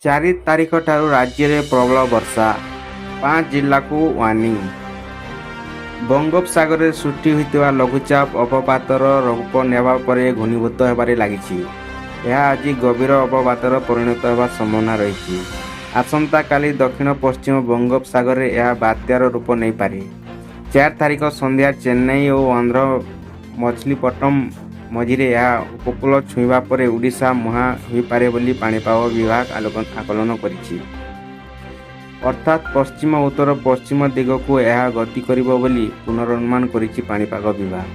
4 ତାରିଖଠାରୁ ରାଜ୍ୟରେ ପ୍ରବଳ ବର୍ଷା, ପାଞ୍ଚ ଜିଲ୍ଲାକୁ ୱାର୍ଣ୍ଣିଂ। ବଙ୍ଗୋପସାଗରରେ ସୃଷ୍ଟି ହୋଇଥିବା ଲଘୁଚାପ ଅବପାତର ରୂପ ନେବା ପରେ ଘନୀଭୂତ ହେବାରେ ଲାଗିଛି। ଏହା ଆଜି ଗଭୀର ଅବପାତରେ ପରିଣତ ହେବା ସମ୍ଭାବନା ରହିଛି। ଆସନ୍ତାକାଲି ଦକ୍ଷିଣ ପଶ୍ଚିମ ବଙ୍ଗୋପସାଗରରେ ଏହା ବାତ୍ୟାର ରୂପ ନେଇପାରେ। 4 ତାରିଖ ସନ୍ଧ୍ୟା ଚେନ୍ନାଇ ଓ ଆନ୍ଧ୍ର ମଛଲିପଟ୍ଟନମ ମଝିରେ ଏହା ଉପକୂଳ ଛୁଇଁବା ପରେ ଓଡ଼ିଶା ମୁହାଁ ହୋଇପାରେ ବୋଲି ପାଣିପାଗ ବିଭାଗ ଆକଳନ କରିଛି। ଅର୍ଥାତ୍ ପଶ୍ଚିମ ଉତ୍ତର ପଶ୍ଚିମ ଦିଗକୁ ଏହା ଗତି କରିବ ବୋଲି ପୂର୍ବାନୁମାନ କରିଛି ପାଣିପାଗ ବିଭାଗ।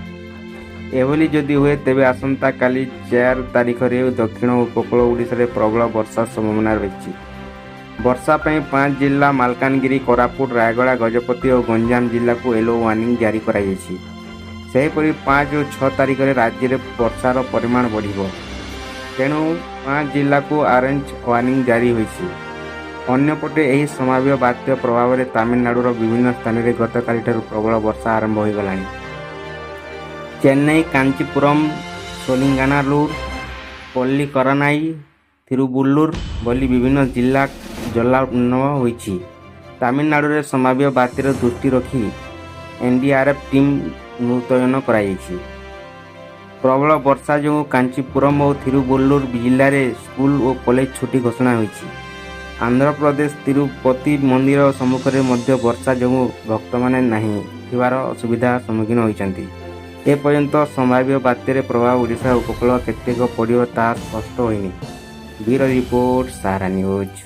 ଏଭଳି ଯଦି ହୁଏ, ତେବେ ଆସନ୍ତାକାଲି 4 ତାରିଖରେ ଦକ୍ଷିଣ ଉପକୂଳ ଓଡ଼ିଶାରେ ପ୍ରବଳ ବର୍ଷା ସମ୍ଭାବନା ରହିଛି। ବର୍ଷା ପାଇଁ ପାଞ୍ଚ ଜିଲ୍ଲା ମାଲକାନଗିରି, କୋରାପୁଟ, ରାୟଗଡ଼ା, ଗଜପତି ଓ ଗଞ୍ଜାମ ଜିଲ୍ଲାକୁ ୟେଲୋ ୱାର୍ଣ୍ଣିଂ ଜାରି କରାଯାଇଛି। ସେହିପରି 5 ଓ 6 ତାରିଖରେ ରାଜ୍ୟରେ ବର୍ଷାର ପରିମାଣ ବଢ଼ିବ। ତେଣୁ ପାଞ୍ଚ ଜିଲ୍ଲାକୁ ଅରେଞ୍ଜ ୱାର୍ଣ୍ଣିଂ ଜାରି ହୋଇଛି। ଅନ୍ୟପଟେ ଏହି ସମ୍ଭାବ୍ୟ ବାତ୍ୟା ପ୍ରଭାବରେ ତାମିଲନାଡୁର ବିଭିନ୍ନ ସ୍ଥାନରେ ଗତକାଲିଠାରୁ ପ୍ରବଳ ବର୍ଷା ଆରମ୍ଭ ହୋଇଗଲାଣି। ଚେନ୍ନାଇ, କାଞ୍ଚିପୁରମ୍, ସୋଲିଙ୍ଗାନାଲୁର, ପଲ୍ଲିକରନାଇ, ଥିରୁବୁଲ୍ଲୁର ଭଳି ବିଭିନ୍ନ ଜିଲ୍ଲା ଜଳାର୍ଣ୍ଣବ ହୋଇଛି। ତାମିଲନାଡୁରେ ସମ୍ଭାବ୍ୟ ବାତ୍ୟାର ଦୃଷ୍ଟି ରଖି ଏନ୍ଡିଆର୍ଏଫ୍ ଟିମ୍ ମୁତୟନ କରାଯାଇଛି। ପ୍ରବଳ ବର୍ଷା ଯୋଗୁଁ କାଞ୍ଚିପୁରମ୍ ଓ ଥିରୁବୁଲ୍ଲୁର ଜିଲ୍ଲାରେ ସ୍କୁଲ ଓ କଲେଜ ଛୁଟି ଘୋଷଣା ହୋଇଛି। ଆନ୍ଧ୍ରପ୍ରଦେଶ ତିରୁପତି ମନ୍ଦିର ସମ୍ମୁଖରେ ମଧ୍ୟ ବର୍ଷା ଯୋଗୁଁ ଭକ୍ତମାନେ ନାହିଁ ଥିବାର ଅସୁବିଧା ସମ୍ମୁଖୀନ ହୋଇଛନ୍ତି। ଏପର୍ଯ୍ୟନ୍ତ ସମ୍ଭାବ୍ୟ ବାତ୍ୟାର ପ୍ରଭାବ ଓଡ଼ିଶା ଉପକୂଳ କେତେକ ପଡ଼ିବ, ତାହା ସ୍ପଷ୍ଟ ହୋଇନି। ବ୍ୟୁରୋ ରିପୋର୍ଟ, ସାହାରା ନ୍ୟୁଜ୍।